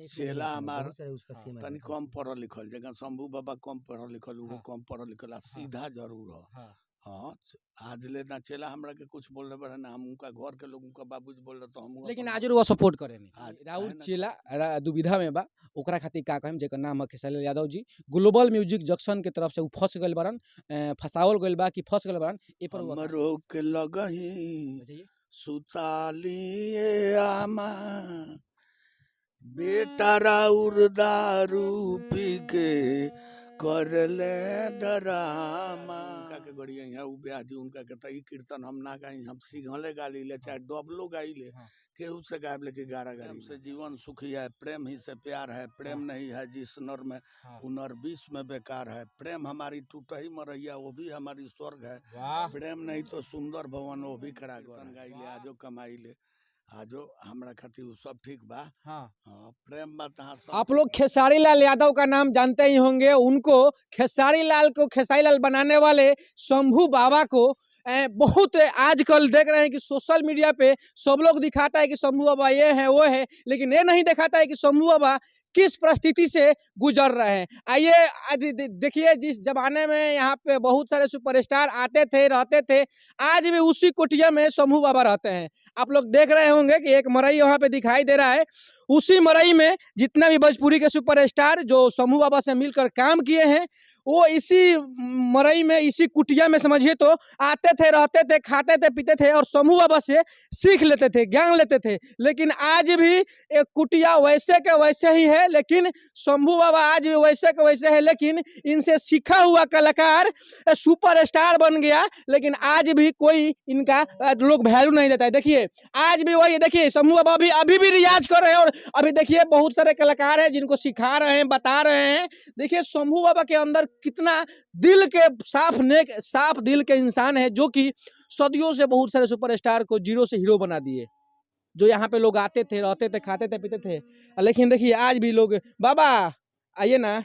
चेला हमार बहुत सारे उसका हाँ, सीमा तनी है। कम पढ़ल लिखल, जगह शंभू बाबा कम पढ़ल लिखल, उहो हाँ। कम पढ़ल लिखल आ सीधा जरूर हो। हाँ। हाँ, आज ले ना चेला हमरा के कुछ बोल रहे बड़े ना हम उनका घर के लोग उनका बाबूजी बोल रहे तो हम लेकिन आज रुआ सपोर्ट करे नहीं आज राउर काहे ना चेला दुविधा में बा, ओकरा खातिर का कहेम, जेकर नाम है Khesari Lal Yadav ji, global music junction के तरफ से उ फंस गइल बारन, फसावल गइल बा कि फंस गइल बारन, ए पर हुआ का? हमरो के लगही बताइए। सुतालिए आमा, बेटा राउर दारू पी के करले डरामा। उनका के गड़िया है उ ब्याजी उनका के त ई कीर्तन हम ना गाई, हम सिंघले गाली ले चाहे डबलो गाई ले, हाँ। केहू से गायब लेके गारा गारी से जीवन सुखी है, प्रेम ही से प्यार है, प्रेम हाँ। नहीं है जिस नर में हाँ। उ नर विष में बेकार है, प्रेम हमारी टूटही मरैया वो भी हमारी स्वर्ग है, वाह। प्रेम नहीं तो सुंदर भवन वो भी खड़ा कर गाई ले, आजो कमाई ले, आजो हमरा खातिर उ सब ठीक बा। हाँ। हाँ, प्रेम बा तहाँ सब। आप लोग खेसारी लाल यादव का नाम जानते ही होंगे, उनको खेसारी लाल को खेसारी लाल बनाने वाले शंभू बाबा को बहुत आजकल देख रहे हैं कि सोशल मीडिया पे सब लोग दिखाता है कि शंभू बाबा ये है वो है, लेकिन ये नहीं दिखाता है कि शंभू बाबा किस परिस्थिति से गुजर रहे हैं। आइए देखिए, जिस जमाने में यहाँ पे बहुत सारे सुपरस्टार आते थे रहते थे, आज भी उसी कुटिया में शंभू बाबा रहते हैं। आप लोग देख रहे होंगे कि एक मरई वहाँ पे दिखाई दे रहा है, उसी मरई में जितना भी भोजपुरी के सुपरस्टार जो शंभू बाबा से मिलकर काम किए हैं, वो इसी मरई में इसी कुटिया में समझिए तो आते थे, रहते थे, खाते थे, पीते थे और शंभू बाबा से सीख लेते थे, ज्ञान लेते थे। लेकिन आज भी एक कुटिया वैसे के वैसे ही है, लेकिन शंभू बाबा आज भी वैसे के वैसे है, लेकिन इनसे सीखा हुआ कलाकार सुपरस्टार बन गया, लेकिन आज भी कोई इनका लोग वैल्यू नहीं देता है। देखिए आज भी वही, देखिए शंभू बाबा भी अभी भी रियाज कर रहे हैं और अभी देखिए बहुत सारे कलाकार हैं जिनको सिखा रहे हैं, बता रहे हैं। देखिए शंभू बाबा के अंदर कितना दिल के साफ नेक साफ दिल के इंसान है, जो कि सदियों से बहुत सारे सुपरस्टार को जीरो से हीरो बना दिए। जो यहाँ पे लोग आते थे, रहते थे, खाते थे, पीते थे, लेकिन देखिए आज भी लोग, बाबा आइए ना,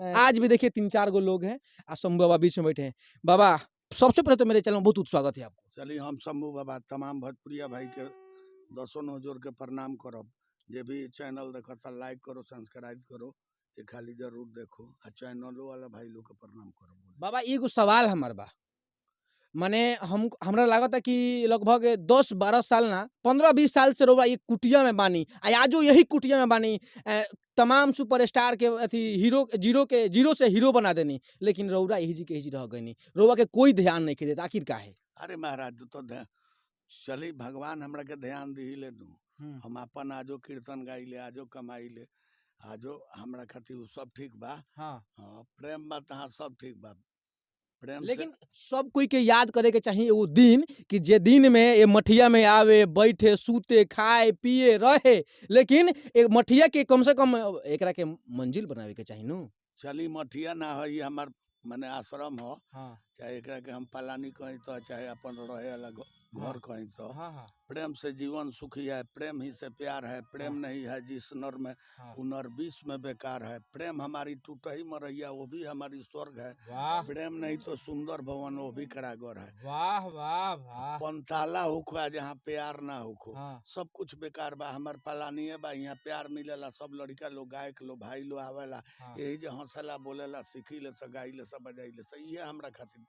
आज भी देखिए 3-4 गो लोग हैं और शंभू बाबा बीच में बैठे हैं। बाबा सबसे पहले तो मेरे चैनल में बहुत स्वागत है आपको। चलिए हम शंभू बाबा तमाम भोजपुरिया भाई के दसों नौ जोड़ के प्रणाम करब। जे भी चैनल देखता लाइक करो, सब्सक्राइब करो, ये खाली जरूर देखो आ चैनलो वाला भाई लोग के प्रणाम करब। बाबा एगो सवाल हमार बा, माने हम हमरा लागत है कि लगभग 10-12 साल ना 15-20 साल से रोबा एक कुटिया में बानी, आ आजो यही कुटिया में बानी, तमाम सुपरस्टार के अथी हीरो जीरो के जीरो से हीरो बना देनी, लेकिन रौरा यही जी के यही रह गईनी, रौरा के कोई ध्यान नहीं देता, आखिर का है? अरे महाराज तो चली भगवान हमरा के ध्यान दी ले दू, हम अपन आजो कीर्तन गाई ले, आजो कमाई ले, आजो हमरा खातिर उ सब ठीक बा। हाँ। हाँ, प्रेम बा तहाँ सब ठीक बा, प्रेम से। लेकिन सब कोई के याद करे के चाहिए वो दिन कि जे दिन में ये मठिया में आवे, बैठे, सूते, खाए, पिए, रहे, लेकिन एक मठिया के कम से कम एकरा के मंजिल बनावे के चाहिए नु। चली मठिया ना है, ये हमार माने आश्रम हो, हाँ। चाहे एकरा के हम पलानी कहीं तो, चाहे अपन रहे वाला घर कहीं तो। हाँ, हाँ। प्रेम से जीवन सुखी है, प्रेम ही से प्यार है, प्रेम हाँ। नहीं है जिस नर में हाँ। उ नर विष में बेकार है, प्रेम हमारी टूटही मरैया वो भी हमारी स्वर्ग है, वाह। प्रेम नहीं तो सुंदर भवन वो भी कारागर है। वाह वाह वाह। पंताला होखो आ जहाँ प्यार ना होखो, हाँ। सब कुछ बेकार बा। हमार पलानीये बा, यहाँ प्यार मिलेला, सब लड़का लोग गायक लोग भाई लोग आवेला, हाँ। यही जो हंसला बोलेला, सीखी ले सब, गाई ले सब, बजाई ले सब, ये हमरा खातिर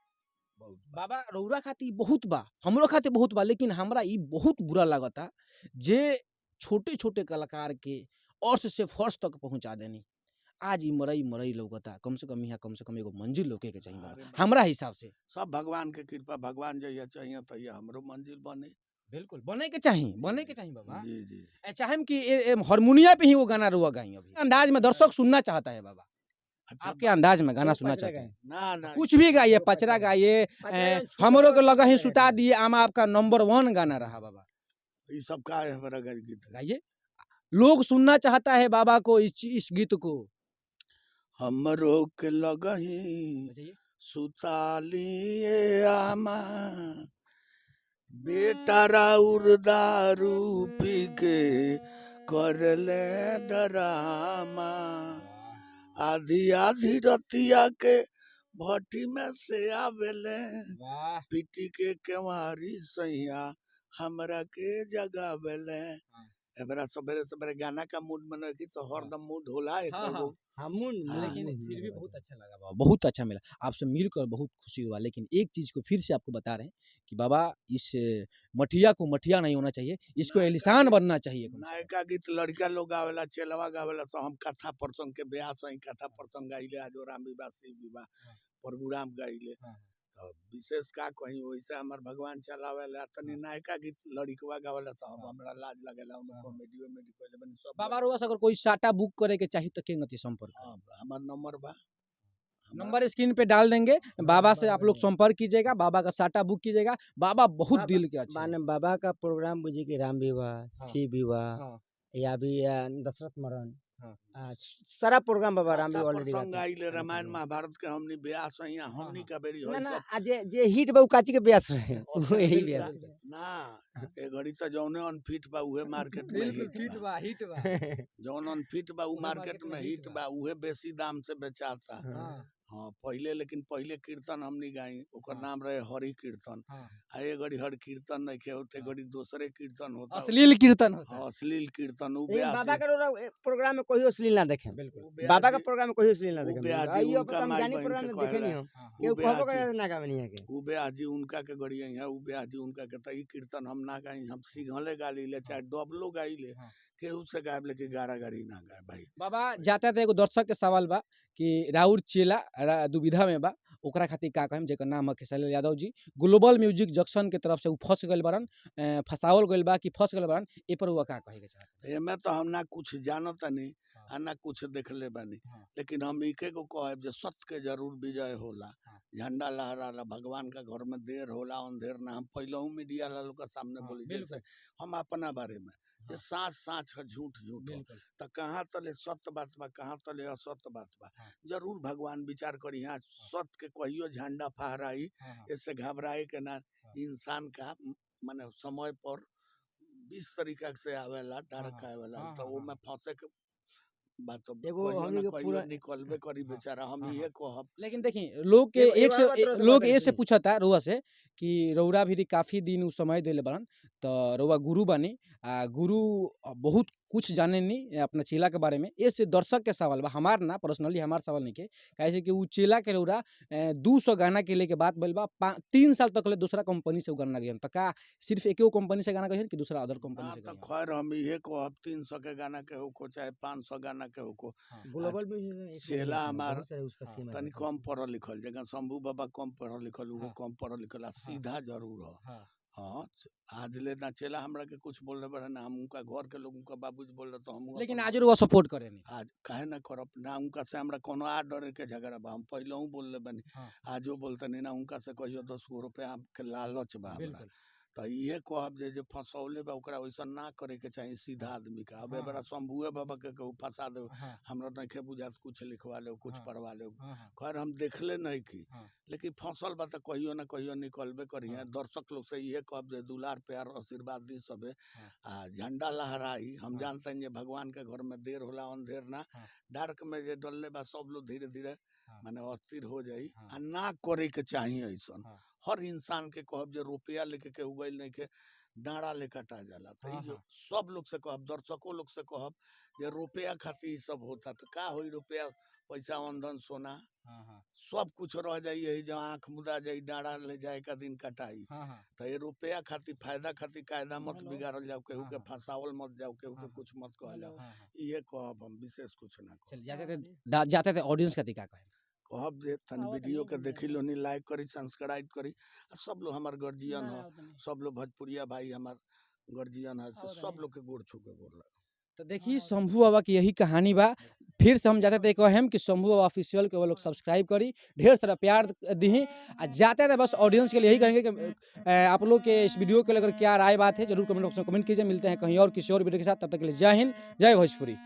बहुत बा। बाबा रौरा खातिर बहुत बा, हमरो खातिर बहुत बा, लेकिन हमरा ई बहुत बुरा लागता जे छोटे छोटे कलाकार के अर्श से फर्श तक पहुंचा देनी। आज ई मरई मरई लौकता, कम से कम यहाँ कम से कम एगो मंजिल लौके के चाहिए बाबा, अरे हमरा हिसाब से। सब भगवान के कृपा, भगवान जहिया चाहिए तहिया हमरो मंजिल बने। बिल्कुल बने के चाहिए, बने के चाहिए बाबा। जी जी जी। चाहेम कि हारमोनिया पे ही वो गाना रुआ गाई, अभी अंदाज में दर्शक सुनना चाहता है बाबा। अच्छा, आपके अंदाज में गाना तो सुनना पचरा चाहते गाएं। हैं। ना ना, कुछ भी गाइए, तो पचरा पचरा गाइए, पचरा हमरो के लगा ही सुता सुता दिए आमा, आपका नंबर 1 गाना रहा बाबा। ये सब का है हमारा गीत गाइए, लोग सुनना चाहता है बाबा को इस गीत को। हमरो के लगही सुतालिए आमा, बेटा राउर दारू पी के करले डरामा, आधी आधी रतिया के भट्टी में से आवेले, पिटी के केवारी सैया हमरा के जगावेले, एबरा सवेरे सवेरे गाना का मूड में नहीं तो हरदम मूड होला एक हाँ, एगो। हाँ, मूड हाँ। लेकिन मूड फिर भी में बहुत अच्छा लगा बाबा, बहुत अच्छा मिला आपसे मिलकर, बहुत खुशी हुआ। लेकिन एक चीज को फिर से आपको बता रहे हैं कि बाबा इस मठिया को मठिया नहीं होना चाहिए, इसको नायका एलिशान गीत- बनना चाहिए कम से कम। नायका गीत लड़का लोग गावेला, चेलवा गावेला, तो हम कथा प्रसंग के ब्यास हई, कथा प्रसंग गाइले, आज राम विवाह शिव विवाह हाँ। प्रोग्राम गाइले। हाँ। तो विशेष का कहीं वैसे हमार भगवान चलावेला। तनी हाँ। नायका गीत लड़कवा गावेला तो हम हाँ। हमरा लाज लगेला। हम हाँ। कॉमेडी उमेडी कइले बनी सब। बाबा रुआ से अगर कोई साटा बुक करे के चाहिए तो के गति संपर्क? हाँ, हमार नंबर बा, नंबर स्क्रीन पे डाल देंगे, बाबा से आप लोग संपर्क कीजिएगा, बाबा का साटा बुक कीजिएगा। बाबा बहुत दिल के अच्छे हैं। माने बाबा का प्रोग्राम बुझी कि राम विवाह, हाँ। शिव विवाह, हाँ। या भी दशरथ मरण, हाँ। सारा प्रोग्राम बाबा राम कथा विवाह ऑलरेडी प्रसंग गाते हैं। आइले रामायण महाभारत के हमनी ब्यास हई, हमनी हाँ। का बेरी ना होई ना सब। आ जे जे हिट बा उ काची के ब्यास रहे, और यही फिर ब्यास ना ए घड़ी तो जौने अनफिट बा उहे मार्केट में हिट बा। बा, हिट बा। जौन अनफिट बा उ उहे मार्केट में हिट बा, उहे बेसी दाम से बेचाता। हाँ, हाँ, पहिले लेकिन पहिले कीर्तन हमनी गाई, ओकर हाँ। नाम रहे हरि कीर्तन। हाँ। आ ए घड़ी हरि कीर्तन नहीं खे होते, हाँ। घड़ी दोसरे कीर्तन होता। अश्लील कीर्तन होता है। हाँ, अश्लील कीर्तन उ लेकिन ब्यास बाबा के रोला प्रोग्राम में कहियो अश्लील ना देखे। बिल्कुल। उ ब्यास बाबा के जी- प्रोग्राम में कहियो अश्लील ना उ देखे। ब्यास जी आइयो उनका हम माई जानी बहन प्रोग्राम के में देखे कहेला। नहीं हम। हाँ, हाँ। केहू उ कहबो ब्यास जी करे ना गावे नहीं के। उ ब्यास जी उनका के गड़िया है, उ ब्यास जी उनका के त ई कीर्तन हम ना गाई, हम सिंघले गाली ले चाहे डबलो गाई ले, हाँ। केहू से गायब लेकिन गारा गारी ना गाए भाई। बाबा जाते जाते एगो दर्शक के सवाल बा कि राउर चेला दुविधा में बा, ओकरा खातिर का कहम, जेकर नाम है Khesari Lal Yadav ji, global music junction के तरफ से उ फंस गइल बारन, फंसावल गइल बा कि फंस गइल बारन, ए पर हुआ का कहे के चाहत? एमे तो हम ना कुछ जानतनी हाँ। आ ना कुछ देखले बानी, हाँ। लेकिन हम इके को कहब जे सत्य के जरूर विजय होला। हाँ। झंडा लहराला, भगवान का घर में देर होला अंधेर ना। हम पहलहू मीडिया वाला लोग के सामने हाँ, बोली बिल्कुल। जैसे हम अपना बारे में जे हाँ। साँच साँच है झूठ झूठ हो, बिल्कुल। तो कहाँ तले सत्य बात बा, कहाँ तले असत्य बात बा। हाँ। जरूर भगवान विचार करी। हाँ, सत्य के कहियो झंडा फहराई, हाँ, हाँ। इससे घबराए के ना। हाँ। इंसान का माने समय पर 20 तरीका से आवेला, डार्क हाँ, आवेला, हाँ, तो हाँ, वो हाँ। में फंसे के बात तो एगो कहियो हमनी ना के कहियो पूरा- निकलबे करी हाँ, बेचारा। हम हाँ, इहे कहब। लेकिन देखी लोग के एगो- एक एगो से और बात रउआ से लोग बात ए से करी। पूछता रउआ से कि रउरा भी काफी दिन उ समय देले बारन, तो रउआ गुरु बानी, आ गुरु बहुत कुछ जाने नी अपना चेला के बारे में। ए से दर्शक के सवाल बा, हमार ना पर्सनली हमार सवाल नहीं के, काहे से कि उ चेला के रउरा 200 गाना के लेके बात भइल बा, 3 साल तक ले दूसरा कंपनी से उ गाना गइहन, त का सिर्फ एके कंपनी से गाना गइहन कि दूसरा अदर कंपनी ना से तो गइहन? खैर हम इहे कहब, 300 के गाना के होको चाहे 500 गाना के होको, ग्लोबल म्यूजिक चेला हमार बहुत सारे उसका हाँ, सीमा तनी है। कम पढ़ल लिखल, जगह शंभू बाबा कम पढ़ल लिखल, उहो हाँ। कम पढ़ल लिखल आ सीधा जरूर हो। हाँ। हाँ, आज ले ना चेला हमरा के कुछ बोल रहे ना हम उनका घर के लोग उनका बाबूजी बोल रहे तो हम लेकिन आज रउआ सपोर्ट करेनी? आज काहे ना करब ना, उनका से हमरा कोनो आ डरे के झगड़ा बा। हम पहलहू बोलले बानी, हाँ। आजो बोलतनी ना उनका से कहियो 10 गो रुपया के लालच बा हमरा। बिल्कुल। तो इहे कहब जे जे फंसौले बा ओकरा वैसन ना करे के चाही सीधा आदमी का। अब हाँ, एबरा हाँ। शंभुए बाबा के कहू फंसा दे, हाँ, हमरा नइखे बुझात कुछ लिखवा ले कुछ हाँ। पढ़वा ले, हाँ, हाँ, खैर हम देखले नहीं की, हाँ। लेकिन फसल बा तो कहियो ना कहियो निकलबे करी। हाँ। दर्शक लोग से इहे कहब जे दुलार प्यार आशीर्वाद दी सबे, हाँ। आ झंडा लहराई। हम हाँ। जानते हैं जे भगवान के घर में देर होला अंधेर ना, हाँ। डार्क में जे डलले बा सब लोग धीरे धीरे हाँ। माने अस्थिर हो जाई। हाँ। आ ना करे के चाही ऐसन। हाँ। हर इंसान के कहब जे रुपया लेके केहू गइल नहीं के डाँड़ा ले कटा जाला, तो हाँ, ई जो हाँ। सब लोग से कहब, दर्शकों लोग से कहब जे रुपया खातिर ई सब होता तो का होई, रुपया पैसा अंधन सोना हाँ, हाँ, सब कुछ रह जाई, यही जो आंख मुदा जाई डाँड़ा ले जाए का दिन कटाई। हाँ, हाँ। तो ये रुपया खातिर फायदा खातिर कायदा मत हेलो। बिगाड़ल जाओ, केहू हाँ, के हाँ। फंसावल मत जाओ, केहू के हाँ, कुछ मत कहल जाओ। हाँ, हाँ। इहे कहब हम, विशेष कुछ ना कहब। चल जाते थे जाते थे ऑडियंस खातिर का कहे? कहब जे तनी वीडियो के देखी लोनी, लाइक करी, सब्सक्राइब करी, आ सब लोग हमार गर्जियन ह, सब लोग भोजपुरिया भाई हमार गर्जियन है, से सब लोग के गोड़ छू के गोड़ लग। तो देखिए शंभू बाबा की यही कहानी बा। फिर से हम जाते थे कहेम कि शंभू बाबा ऑफिशियल के वो लोग सब्सक्राइब करी, ढेर सारा प्यार दीही। आ जाते थे बस ऑडियंस के लिए यही कहेंगे कि आप लोग के इस वीडियो को लेकर क्या राय बात है जरूर कमेंट बॉक्स में कमेंट कीजिए। मिलते हैं कहीं और किसी और वीडियो के साथ, तब तक के लिए जय हिंद, जय भोजपुरी।